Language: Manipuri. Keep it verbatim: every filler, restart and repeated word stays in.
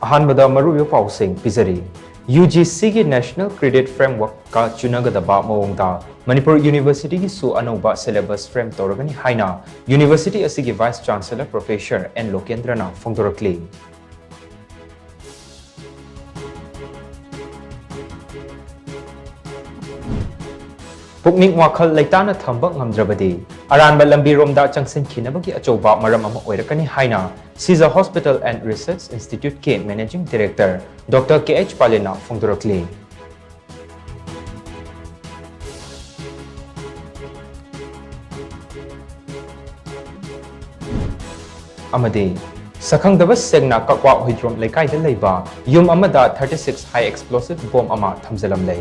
ꯑꯍꯥꯟꯕꯗ ꯃꯔꯨꯑꯣꯏꯕ ꯄꯥꯎꯁꯤꯡ ꯄꯤꯖꯔꯤ꯫ UGCꯒꯤ National Credit Frameworkꯀ ꯆꯨꯅꯒꯗꯕ ꯃꯑꯣꯡꯗ ꯃꯅꯤꯄꯨꯔ Universityꯒꯤꯁꯨ ꯑꯅꯧꯕ syllabus frame ꯇꯧꯔꯒꯅꯤ ꯍꯥꯏꯅ University ꯑꯁꯤꯒꯤ Vice Chancellor Professor N ꯂꯣꯀꯦꯟꯗ꯭ꯔꯅ ꯐꯣꯡꯗꯣꯔꯛꯂꯤ꯫ ꯄꯨꯛꯅꯤꯡ ꯋꯥꯈꯜ ꯂꯩꯇꯥꯅ ꯊꯝꯕ ꯉꯝꯗ꯭ꯔꯕꯗꯤ ꯑꯔꯥꯟꯕ ꯂꯝꯕꯤꯔꯣꯝꯗ ꯆꯪꯁꯤꯟꯈꯤꯅꯕꯒꯤ ꯑꯆꯧꯕ ꯃꯔꯝ ꯑꯃ ꯑꯣꯏꯔꯛꯀꯅꯤ ꯍꯥꯏꯅ Sija Hospital and Research Instituteꯀꯤ Managing Director Doctor K H ꯄꯥꯂꯦꯅ ꯐꯣꯡꯗꯣꯔꯛꯂꯤ꯫ ꯑꯃꯗꯤ ꯁꯛꯈꯪꯗꯕ ꯁꯦꯡꯅ ꯀꯛꯋꯥ ꯍꯨꯏꯗ꯭ꯔꯣꯝ ꯂꯩꯀꯥꯏꯗ ꯂꯩꯕ ꯌꯨꯝ ꯑꯃꯗ thirty six high explosive bomb ꯑꯃ ꯊꯝꯖꯤꯜꯂꯝꯂꯦ꯫